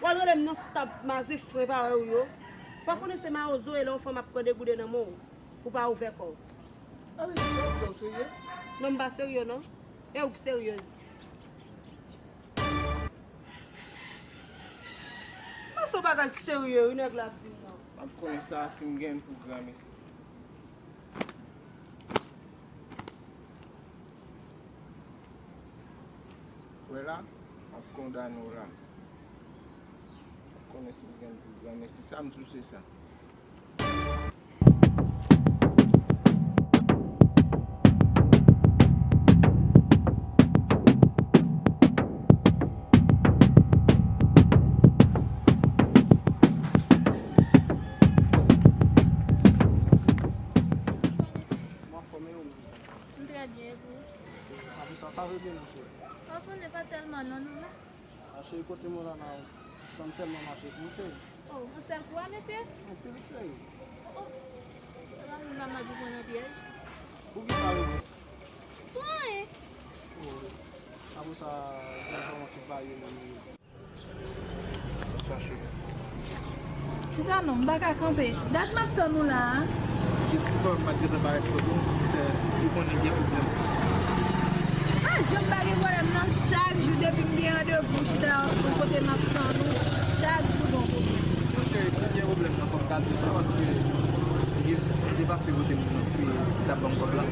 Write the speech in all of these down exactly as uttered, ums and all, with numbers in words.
Al rele m nan stab mazifre parèy ou yo. Fò w konnen se mawozo e lè yon fanm ap pran degouden nan men w, pou w pa ouvè kò w. A, men sa w serye? Non, m pa serye, non. E ou k seryez. Mwen se yon bagay serye, wi, nèg la ap di m nan. M ap konnen sa si m gen pou granmesi. Wè la, m ap kondane w la. M ap konnen si m gen pou granmesi. Sa m sou se sa. M trè byen, e vou? Apre sa, sa vle di, monchè? Ou konnen pa tèlman non, nou menm. A, cheri, kote mwen la, la, san m tèlman mache pou ou, cheri. Oh, yon sèl kou a, mesye? Anpil, cheri. Oh, oh. Epa moun pa mal pou pran nan pyèj. Poukisa, bebe? Pou anyen. Oh, apre sa, gen yon fanm ki varye nan men. Bonswa, cheri. Chita non, m pa ka kanpe. Dat m ap tann ou la a. Jis pou fè m pa t gentan parèt kote w, fè ou konnen gen pwoblèm. Ah, jan m pa gen pwoblèm nan, chak jou depi m gen randevou, chita pou kote m ap tann ou, chak jou gon pwoblèm. Monchè, si gen pwoblèm nan, fò m ka di w sa, paske jis m te pase kote moun nan ki t ap ban m kòb la,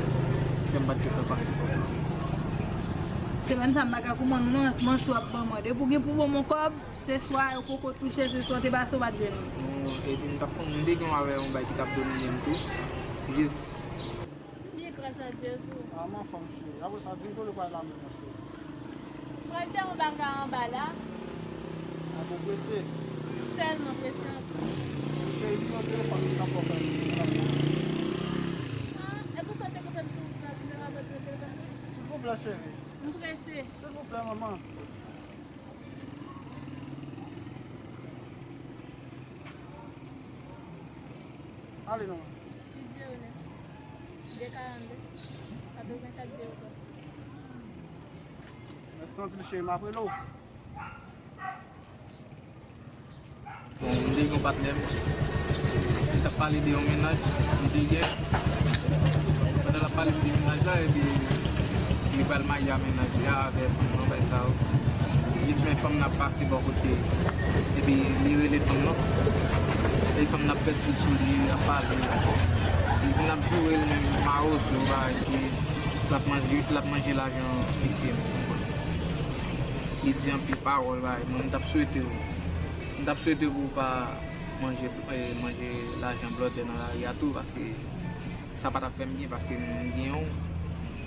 fè m pa t gentan pase kòb la. Semèn sa m pa ka konprann ou non, manti w ap ban mwen. Depi w gen pou ban mwen kòb, se swa yo poko touche, se swa w te pase, w pa t jwenn li. Non, epi m t ap konn, m te gen avè yon bay ki t ap domine m tou. Jis. Byen, gras a Dye tou. A, m anfòm, cheri. Apre sa, di m kote w pral la menm, cheri. Pral fè yon bagay anba la. A, ou prese? Tèlman prese ankò. Cheri, vin nan telefòn, m t ap fè w fè. A, e pou sa w te konn fè m silvouplè, m te ka fè w telefòn. Silvouplè, cheri. M prese. Silvouplè, manman. Ale non. Huit zéro neuf, deux quarante-deux, quatre-vingt-quatre zéro trois. Mèsi anpil, cheri, m ap rele w. Bon, m te gen yon patnè m, li t ap pale de yon mennaj li te gen. Pandan l ap pale m de mennaj la, epi li pral marye a mennaj li a avè fanm nan, bay sa yo. Jis men fanm nan ap pase bò kote, epi li rele fanm nan. Epi fanm nan ap fè siy sou li, ap pale. Epi l ap joure l menm mawozo, bagay, epi l ap manje, l ap manje lajan misye. Li di anpil pawòl, bagay. Mwen, m t ap swete w. M t ap swete pou w pa manje, eh, manje lajan blòdè nan lari a tou, paske sa pa t ap fè m byen, paske m gen yon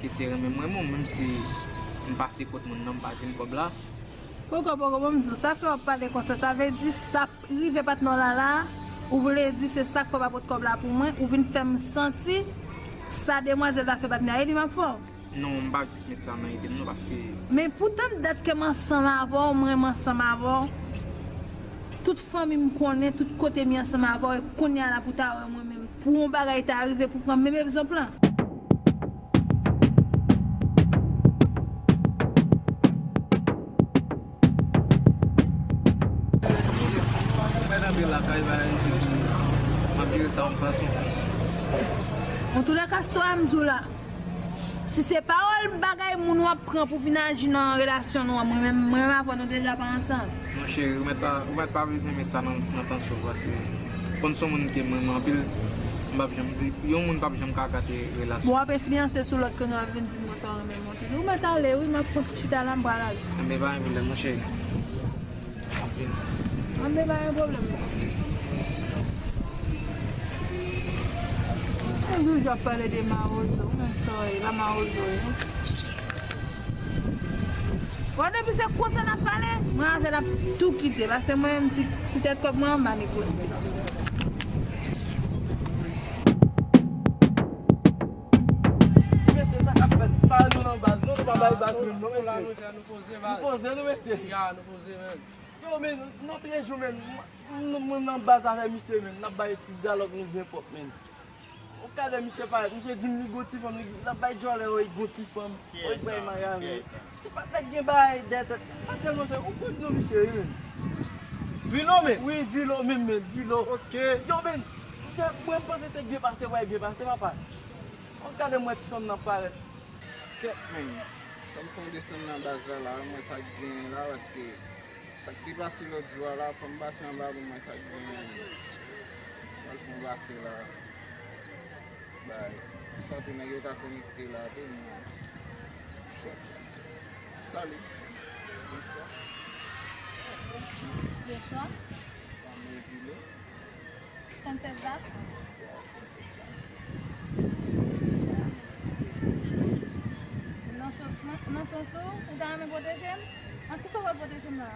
ke se renmen m renmen w, menm si m pase kot moun nan, m pa jwenn kòb la. Poko, poko, ban m di w, sa fè w ap pale konsa, sa vle di sa rive patnè w la la, ou vle di se sa k fè w pa pot kòb la pou mwen, ou vin fè m santi sa demwazèl la fè patnè a, e li m ap fè w. Non, m pa jis met sa nan ide m non, paske. Men poutan dat ke m ansanm avè w, m renmen ansanm avè w. Tout fanmi m konnen, tout kote m ye ansanm avè w, e kounye a la pou ta wè mwen menm. Pou yon bagay ta rive, pou pran menm egzanp lan. Mwen rantre lakay, bagay, epi m ap jere sa yon fason. Antoulèka, sa m di w la, si se pawòl bagay moun w ap pran pou vin aji nan relasyon nou an, mwen menm, mwen menm avè w, nou deja pa ansanm. Non, cheri, ou mèt pa, ou mèt pa bezwen met sa nan, nan pansyon w, paske konn se yon moun ke m renmen anpil, m p ap janm, yon moun p ap janm ka gate relasyon. Bon, w ap enfliyanse sou lòt ke nou ap vin di m konsa w renmen m anpil. Ou mèt ale, wi, m ap fon ti chita la, m pral ale. Enben, pa gen pwoblèm, non, cheri. M ap vini. Enben, pa gen pwoblèm, non. Yon jou, j ap pale de mawozo, men sa w ye, pa mawozo, non. Bon, depi se konsa n ap pale, mwen avè l ap tou kite, paske mwen menm ti, ti tèt kòb mwen anba negosye. Ti mesye, sa k ap fèt? Pa nou nan baz, non, nou pa bay baz menm, non, mesye. Nou poze, nou poze, men. Ya, nou poze, men. Yo, men, lòt jou, men, m, m, mwen nan baz avè misye, men, n ap bay ti dyalòg nou byen pwòp, men. Ou gade misye parèt, misye di m li gon ti fanm, li, l ap bay djòlè, wi, gon ti fanm, wi, bay maryaj, wi. Ti patnè gen bagay dèyè tèt, patnè monchè, ou konn non misye, wi, men. Vilo, men. Wi, Vilo, men, men, Vilo. Ok. Yo, men, mwen, mwen panse se byen pase, w pral byen pase, papa. Ou gade mwen, ti fanm nan parèt. Kèt, men. Fò m fè yon desann nan baz la, la, mwen sa k gen la, paske sa k te pase lòt jou a la, fò m pase anba pou mwen sa k gen. Mwen fè yon pase la. Bay. Sa tou nèg yo ka konekte la tou, men. Chèf. Salut. Bonsoir. Bonsoir. Mwen Vilo. Princess Zach. Nan sans, nan, nan sans ou, ou ta renmen pwoteje m? Ak kisa w pral pwoteje m la?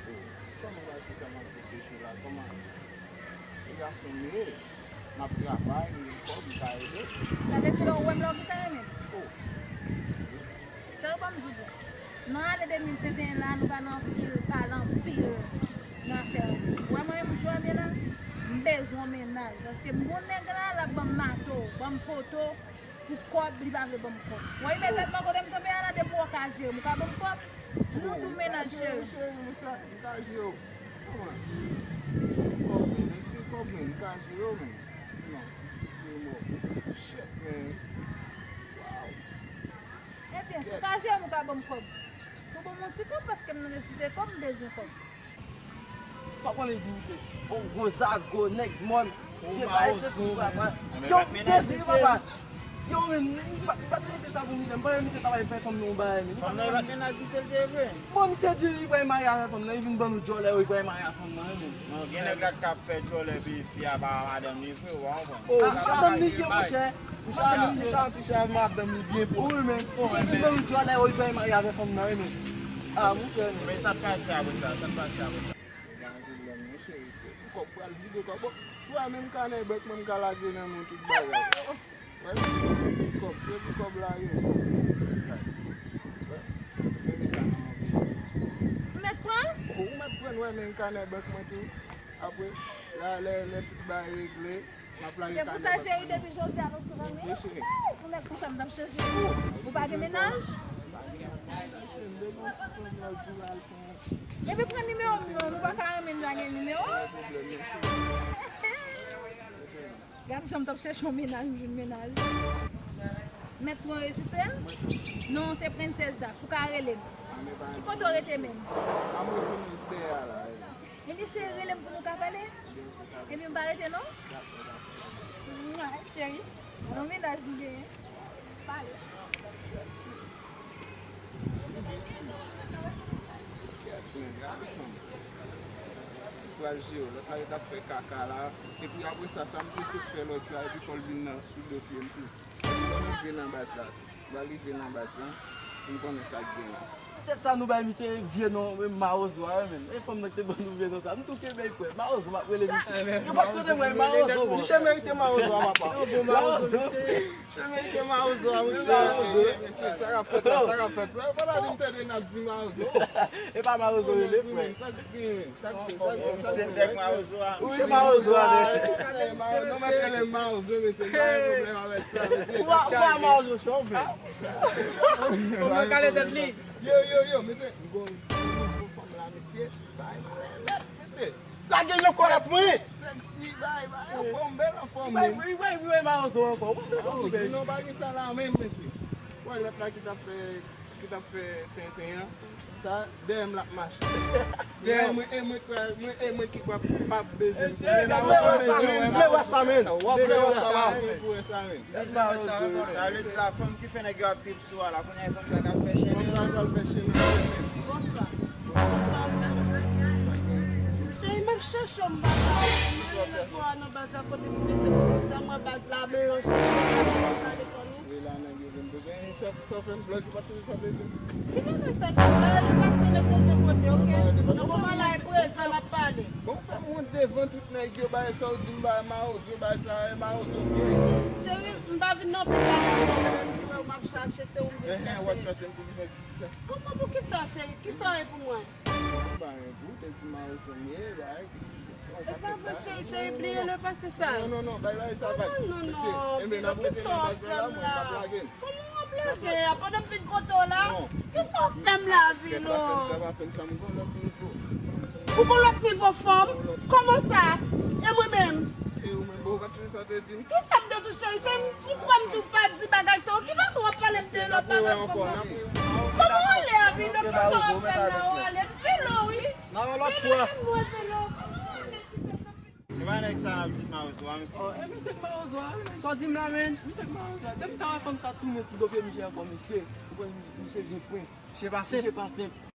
Oh, kòman w pral di sa m ap pwoteje w la? Kòman? E gason m ye. M ap travay, m gen kòb, m ka ede. Sa vle di lè w wè m la, w gentan renmen m? Oh. Cheri, ban m di w byen. Nan ane de mil venteyen la, nou pa nan anpil pale, anpil nan afè. Ou wè mwen menm, jan m ye la, m bezwen yon mennaj. Paske m gon nèg la, l ap ban m mato, ban m poto, pou kòb, li pa vle ban m kòb. Ou wè imedyatman kote m tonbe a la, depi w ka jere m, ou ka ban m kòb, nou tou mennaj, cheri. Cheri, m ka jere w. Kòman? Kòb, men, men, kòb, men, m ka jere w, men. Non, shit, men. Wow. Ebyen, si w ka jere m, ou ka ban m kòb. Ou ban m yon ti kòb, paske m nan nesesite kòb, m bezwen kòb. Sa w konnen di misye? Yon gwo zago, nèg mòn, vye mawozo, papa. Yo, m sezi, papa. Yo, men, m pa, m pa t panse sa pou misye. M panse misye ta pral fè fanm nan yon bagay, men. Fanm nan e pa t mennaj misye l te vle. Bon, misye di li pral marye avè fanm nan, li vin ban nou djòlè, wi, li pral marye avè fanm nan, wi, men. Non, gen nèg la k ap fè djòlè epi fi a pa madanm li vre, ou pa konprann. Oh, madanm li vre, monchè. Monchè, monchè afiche avè madanm li byen pwòp. Wi, men. Misye vin ban nou djòlè, wi, li pral marye avè fanm nan, wi, men. Ah, monchè, men. Men sa k pase apre sa, sa k pase apre sa? Gade lòm, monchè, se pou kòb pral vide kòb. Bon, si w wè menm kanè bank mwen, m ka lage nan men w tout bagay. Wè, se pou kòb, se pou kòb la ye, kòb. Wè, mete sa nan men w. M mèt pran l? Ou mèt pran l, wè, men kanè bank mwen tou. Apre, la, lè, lè tout bagay regle, m ap lage kanè bank mwen. Se pou sa, cheri, depi jodi a nou tou nan men. Wi, cheri. Ou mèt konsa, m t ap chèche ou. Ou pa gen mennaj? M pa gen mennaj, cheri, m bezwen ti fanm nan jou al fè yon. Epi pran nimewo m non, nou pa ka renmen n pa gen nimewo. Pa gen pwoblèm, men cheri. Gad jan m t ap chèche yon mennaj, m jwenn mennaj. Mèt ou anrejistre l? Non, se Princess Zaf, ou ka rele m. Ki kote w rete menm? A, m rete menm dèyè a la. Ebyen, cheri, rele m pou nou ka pale. Ebyen, m pa rete non. Mwa, cheri, nan mennaj m genyen. Pale. Kèt, men, gade fanm. Li pral jere w. Lòt la, li t ap fè kaka la. Epi apre sa, sa m te sot fè lòt jou a, epi fò l vin nan sou do pye m tou. Epi lè m rive nan baz la, m pral rive nan baz la, pou m konnen sa k genyen. Poutèt sa nou bay misye vye non, men mawozo a, men. E fanm nan ki te ban nou vye non sa. M tou kenbe l, frè. Mawozo, m ap rele misye. Yo pa t konnen mwen, mawozo, bon. Misye merite mawozo a, papa. Mawozo, misye. Chèmen ke mawozo a, monchè. Mawozo. Mesye, sa k ap fèt la, sa k ap fèt la. Yo pa ta di m tande n ap di mawozo. E pa mawozo rele, frè. Sa k gen, men? Sa k gen, sa k gen, sa k gen? Se nèg mawozo a. Wi, se mawozo a, men. Mesye, mawozo, nou mèt rele m mawozo, mesye. Pa gen pwoblèm avèk sa, mesye. Ou pa, ou pa mawozo, chòf, men. Ou mèt kale tèt li. Yo, yo, yo, mesye. M gon, m gon fanm la, mesye. Bay malè nèt, mesye. Lage yon kòlèt mwen. Sexy, bay, bay, anfòm, bèl anfòm, men. Wi, wi, wi, mawozo ankò. Mawozo, non, pa gen sa la menm, mesye. Wè, lòt la ki t ap fè, ki t ap fè tenten an. Sa, dèyè m l ap mache. Dèyè mwen, e mwen, mwen, e mwen ki p ap, p ap bezwen. Vle wè sa, men. Vle wè sa, men. W ap vle wè sa, men. Sa vle di la, fanm ki fè nèg yo ap trip sou a la, kounye a e fanm sa k ap fè chene. Fanm sa k ap fè chene. Bonswa. Cheri, m ap chèche w, m pa ka wè w. M ale lòt bò a nan baz la kote ti mesye kote sa, m wè baz la melanje. M ale kò nou. Wi, la nèg yo vin bezwen. Sa, sa fè m lòt jou pase sa bezwen. Ki bagay sa, cheri? Ba yo depase, mete l de kote, oke? Nan moman la, e prezan n ap pale. Bon, fè m wont devan tout nèg yo, bagay sa w di m, bagay mawozo, bagay sa, e mawozo m ye. Cheri, m pa vin nan pita la, m di w m ap chache, se ou m vin chache. Ehe, w ap chache m pou ki sa, ki sa? Kòman pou ki sa, cheri? Ki sa w ye pou mwen? Ba, pou te di mawozo m ye, bagay, ki si. E pa vre, cheri, cheri, bliye le pase sa. Non, non, non, bay, bay, sa bay. Non, non, non, Vilo, kisa w ap fè m la? Kòman w ap lage a? Pandan m vin kote w la? Kisa w ap fè m la, Vilo? Kèt, pa fè m sa, pa fè m sa, m gon lòt nivo. Ou gon lòt nivo fanm? Kòman sa? E mwen menm? E ou menm, bon, ou pa tande sa w te di m? Ki sa m te touche, cheri? M kwè m di w pa di bagay sa yo. Ki bagay w ap pale m de lòt bagay fanm nan? Kòman w ale, Avino? Ki sa w ap fè la? W ale velo, wi. Nan yon lòt fwa. Velo, velo. Kòman w ale? E pa nèg sa n ap di Mawozo a, mesye. Oh, e misye k Mawozo a, wi, men. Sa w di m la, menn? Misye k Mawozo a. Depi m ta wè fanm sa tounen sou do pye misye ankò, mesye. Ou konn misye gen pwen. Misye pa senp. Misye pa senp.